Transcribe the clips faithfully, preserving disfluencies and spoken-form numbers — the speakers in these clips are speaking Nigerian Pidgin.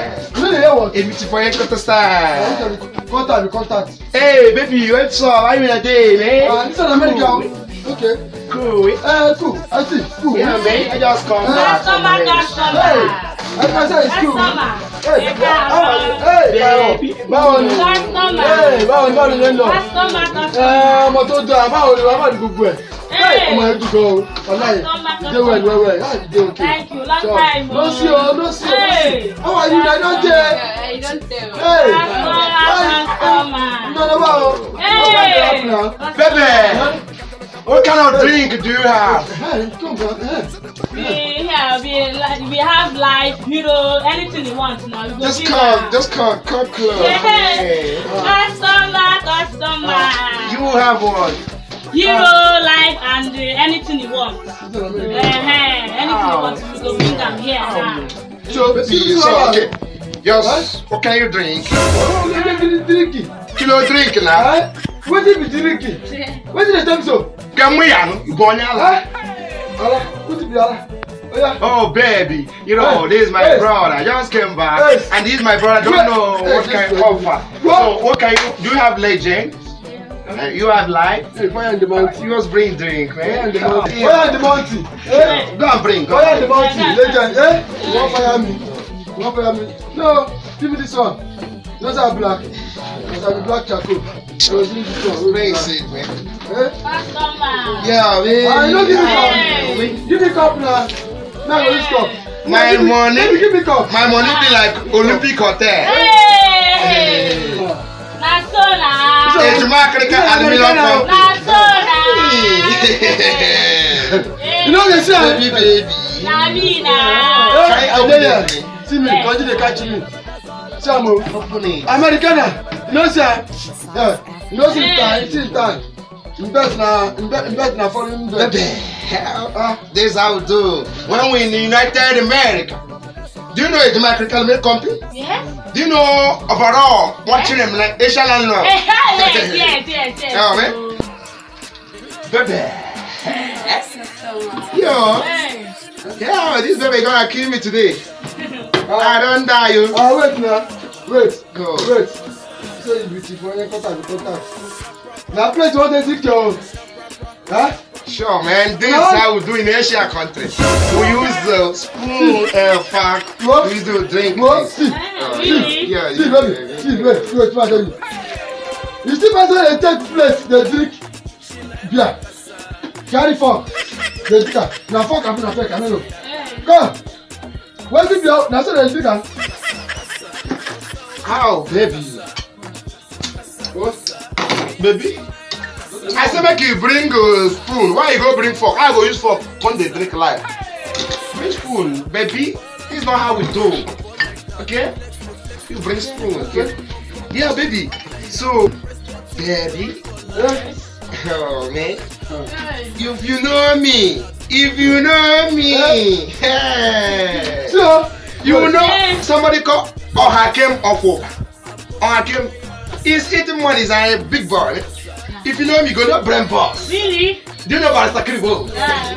Eh? You know the hear what? A beautiful head cutter style. Contact, contact. Hey, baby, what's up? How you doing, man? Uh, this is America. Okay. Cool. Eh, cool. I see. Cool. Yeah, man. I just come back from Customer, America. Customer. Hey, I can say it's cool. Customer. Hey, how are you? Hey, baby. Báwo ni? Customer. Hey, báwo ni? Báwo ni? Báwo ni? Customer, customer. Eh, ọmọ tó dáa, báwo ni? Báwo ni gbogbo ẹ̀? Hey, ọmọ ẹ dùn gan o. Wàláì, you dey well, well, well. Ah, you dey okay. Thank you. Long time. No see you, no see you, no see you. Hey. How are you? I don't care. I don't tell. Hey. Customer, customer. No, no, no. Hey. Baby, what kind of drink do you have? Hey, come on. Hey. We have, we, like, we have life, you know, anything you want now. You go just come, just come, come close. Yeah. Hey. Customer, customer. You have one. Hero, life, and uh, anything you want. Uh, anything you want, you go bring am here now. So, so, okay. Just, what can you drink? Oh, you drink, drink. Kí ló drink now? What did you drink? What did you tell me so? Kẹmú ìyanu, ìbọn ní àlá. Ala, what did you ala? Oh, baby, you know, this is my brother. I just came back, and this is my brother. I don't know what kind of offer. So, what can you, do you have legend? Uh, you have life? Hey, fire in the mountain. You must bring drink, man. Fire in the mountain. Fire in the mountain. Hey. Go and bring. Go fire in the mountain. Legend. Eh? You want fire me? You want fire me? No, give me this one. Those are black. Those are the black charcoal. So give me this one. Spray it, man. Eh? Customer. Yeah, man. Ah, you don't give me cup. Hey. Give me cup now. Now, this cup. My money. Give me cup. My money be like Olympic Hotel. Hey. Hey. Na so na. Ejima Africa Aluminium Company. Na so na. You know they say, baby, baby. Na me na. Hey, I dey here. See me, come dey catch me. See am o. Open it. Americana. You know say, yeah. You know say time, see time. Invest na, inve-, invest na foreign invest. Baby, ah, this how we do. When we in United America, do you know Ejima African Milk Company? Yes. Do you know overall watching them like Asian landlord? Eh, yes, yes, yes, yes. Yeah, man. Oh. Baby. Yes, so much. Yo. Hey. Yeah, this baby gonna kill me today. I don't die, you. Ah, wait now. Wait. Go. Wait. So you beautiful, you cut out, cut out. Now, please, what is it, yo? Huh? Sure, man. This is how we do in Asia country. We use, uh, spoon, uh, fork. What? We use to drink. What? See, uh, see, yeah, see, yeah, baby. Yeah, yeah. See, wait, wait, wait, wait. You see, person, they take place, they drink beer. Carry fork. They drink am. Na fork, I mean, na fork, I don't know. Come. Wetin be your, na so dem speak am? How, baby? What? Baby? I say make you bring uh, spoon. Why you go bring fork? I go use fork. Come dey drink life. Bring spoon, baby. This is not how we do. Okay? You bring spoon, okay? Yeah, baby. So, baby. Oh, man. If you know me, if you know me, hey. So, you know somebody called Ohakem Ofo. Ohakim is eating money, is a big boy. If you know me, go no brain boss. Really? Do you know Barrister Kiribo? Yeah.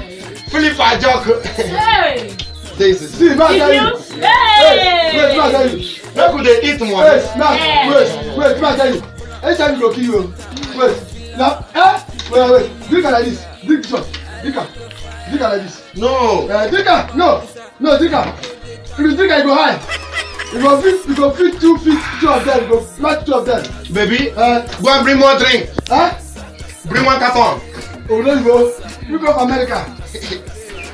Philip Ajok. Hey! This is see, man, tell you. Hey! Wait, man, tell you. Make we dey eat money. Wait, man, wait, wait, man, tell you. Anytime you go kill you. Wait, now, eh? Wait, wait, wait. Drink am like this. Drink this one. Drink am. Drink am like this. No. Uh, drink am. No. No, drink am. If you drink am, you go high. You go fit, you go fit two feet, two of them, you go match two of them. Baby, uh, go and bring more drink. Huh? Bring one carton. Oh, no, you go. You go from America.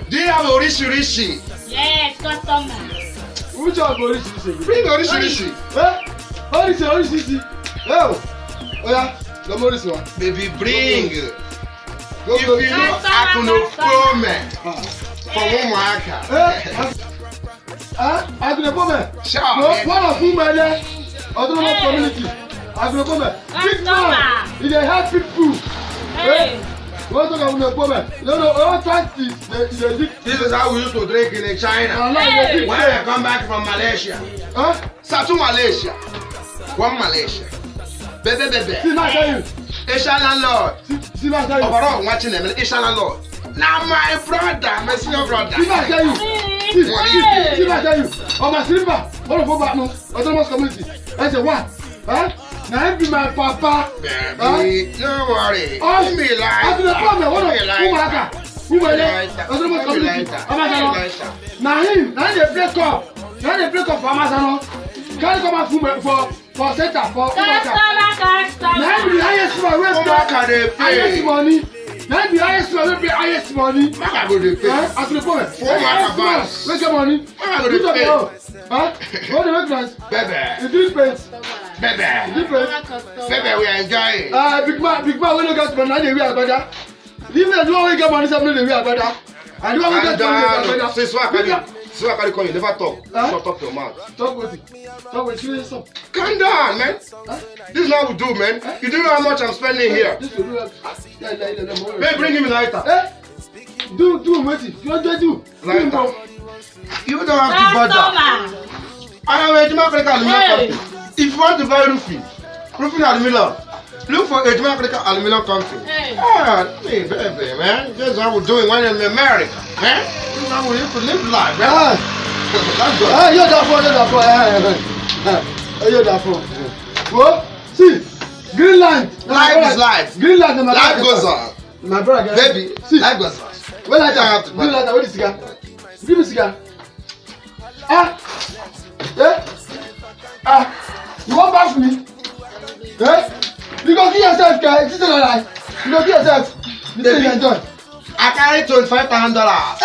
Do you have Orishirishi? Yes, customer. Which one go Orishirishi? Bring Orishirishi. Eh? Orishirishi, Orishirishi. Oh, oh yeah. No more this one. Baby, bring. If you know Akuno Pome for Umuaka. Eh? Akuno Pome? Sure. No, one of whom I know. Autonomous community. Akuno Pome. Big man. He dey help people. Hey. Wọ́n tó kà fún mi pọ́ bẹ́ẹ̀. No, no, all twenty. This is how we used to drink in China. When I come back from Malaysia. Huh? Satu Malaysia. One Malaysia. Bebe, bebe. See, my tell you. Asian landlord. See, see, my tell you. Overall, watching them, Asian landlord. Now, my brother, my senior brother. See, my tell you. See, see, see, my tell you. On my slipper. All of over, no. Autonomous community. I say, what? Huh? Now, him be my papa. Baby, don't worry. Oh, be like, I feel the problem. What of Umaka? Umaka. Autonomous community. Amazon. Now, him, now they break up. Now they break up for Amazon. Can't come out for, for, for center, for Umaka. Customer, customer. Now, him be the highest man. Umaka dey pay. Highest money. Now, him be the highest man. Wey pay highest money. Maka go dey pay. Eh? As the problem. For Umaka boss. Wey get money. Maka go dey pay. Huh? What the make noise? Bebe. You drink paint. Bebe. You drink paint. Bebe, we are enjoying. Ah, big man, big man, we no get money. Now they wear agbada. If they do we get money, something they wear agbada. And you want get money, wear agbada. Since why can you? Since why can you call you? Never talk. Huh? Shut up your mouth. Talk with it. Talk with you. Calm down, man. Huh? This is how we do, man. Huh? You don't know how much I'm spending here. This will do. Hey, bring him lighter. Eh? Do, do, wait. You don't do. Lighter. You don't have to bother. Customer. I am a Ejima Africa Aluminum Company. If you want to buy roofing, roofing aluminum, look for Ejima Africa Aluminum Company. Hey. Ah, hey, baby, man. This is how we doing when in America, man. This is how we used to live life, man. Ah. Thank God. Ah, you're that for, you're that for. Ah, ah, ah. Ah, you're that for. What? See, Greenland. Life is life. Greenland, my life goes on. My brother, baby, see, life goes on. When I have to green light, what is cigar? Give me cigar. Ah, eh? Ah, you want bath me? Eh? You go kill yourself, guy. This is not life. You go kill yourself. You take enjoy. I carry twenty-five thousand dollars.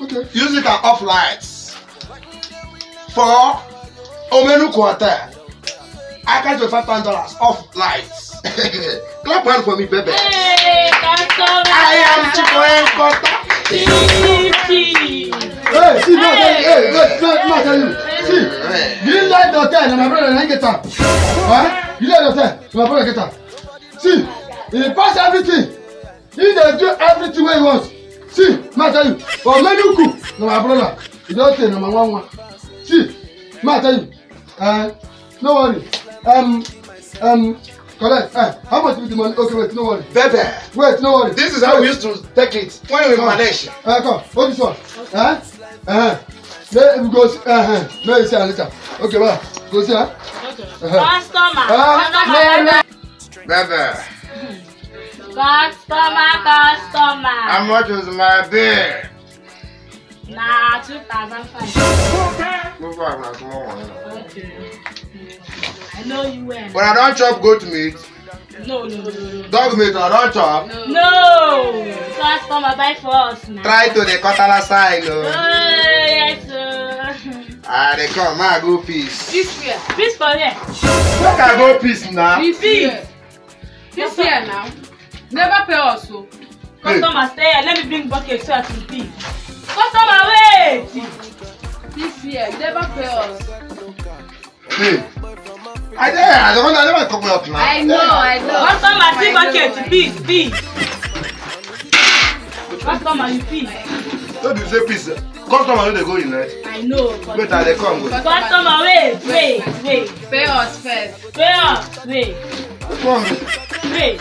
Okay. Use it and off lights for Omenuku Hotel. I carry twenty-five thousand dollars off lights. Clap hand for me, baby. Hey, customer. I am Chico Encounter. Chichi. Hey, see, no, hey, hey, wait, wait, no, tell you. See, you like the hotel, and my brother, I get up. Huh? You like the hotel, my brother, get up. See, he pass everything. He dey do everything wey he want. See, ma tell you, Omenuku, na my brother. You don say na my one one. See, ma tell you, uh, no worry. Um, um, collect. Uh, how much be the money? Okay, wait, no worry. Bebe. Wait, no worry. This is how we used to take it when we were in Malaysia. Uh, come, hold this one. Uh, uh, then we go see, uh, uh, no, you see later. Okay, bye. Go see, huh? Okay. Uh-huh. Customer. Uh, customer. Bebe. Customer, customer. How much is my bill? Na two thousand five. Two five na small money. Okay. I know you well. But I don chop goat meat. No, no, no, no. Dog meat, I don chop. No. Customer buy for us now. Try to the Kotala side, oh. Oh, yes, sir. Ah, they come, I go peace. Peace where? Peace for here. Make I go peace now. Peace. Peace. This year now, never pay us o. Customer, stay here. Let me bring bucket so I can pee. Customer, wait. This year, never pay us. Hey. I dey, I don't, I never talk about now. I know, I know. Customer, see bucket, pee, pee. Customer, you pee. Don't you say peace? Customer no dey go in, right? I know. Wait, I dey come. Wait. Customer, wait, wait, wait. Pay us first. Pay us, wait. Come. Wait.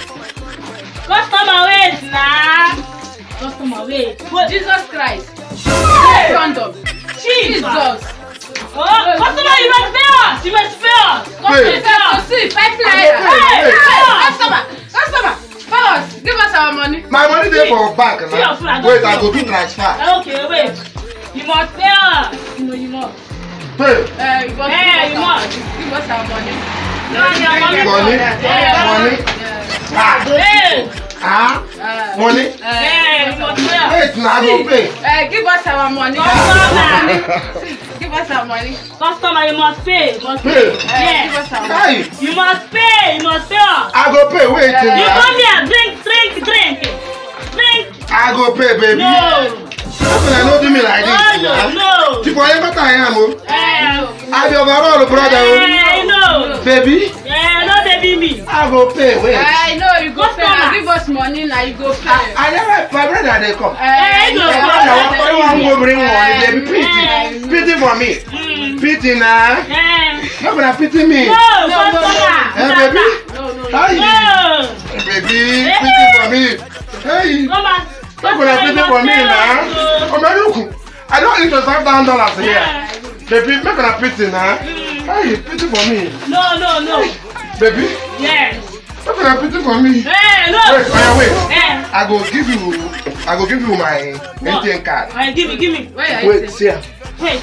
Customer, wait now. Customer, wait. Wait. Jesus Christ. Hey! Condom. Jesus. Jesus. Oh, customer, you must pay us. You must pay us. Pay. Customer, pay us. See, five Hey, naira. hey, hey. Pay us. Customer, customer, pay us. Give us our money. My money dey for bank See your now. flag, Wait, don't I go see. do transfer. Okay, wait. You must pay us. You know, you must. Pay. Uh, you must Eh, give you us our must. money. Give us our money. No, your money. Money. Yeah. Money. Ah. Hey. Ah. Uh, Money. Eh, you must pay us. Wait, na I go pay. Uh, give us our money. Customer. See, give us our money. Customer, you must pay. You must Pay. Uh, Yeah. give us our money. Hey. You must pay. You must pay us. I go pay. Wait. You Na. come here, drink, drink, drink. Drink. I go pay, baby. No. How can I no do me like this? Oh, no, no. Chief, I am I am. Oh. Eh, I be overall, brother. Oh. eh, no. Baby, Eh, no, baby, me. I go pay. Wait. I know you go pay. Customer. Give us money now. You go pay. I never, my brother dey come. Eh, no. My brother wan, wan go bring money. Baby, pity, Eh. pity for me. Mm. Pity na. Eh. How can I pity me? No, No, no, no. customer. Eh, baby. No, no, no. Hi. No. Baby, pity for me. Hey. Customer. How can I pity for me na? Oh, my look. I don't eat the five thousand dollars here. Baby, make una pity na. Hey, pity for me. No, no, no. Baby, Yes. make una pity for me. Eh, no. Wait, oya, wait. Eh. I go give you, I go give you my A T M card. Eh, give me, give me. Where are Wait, you? See am. Wait.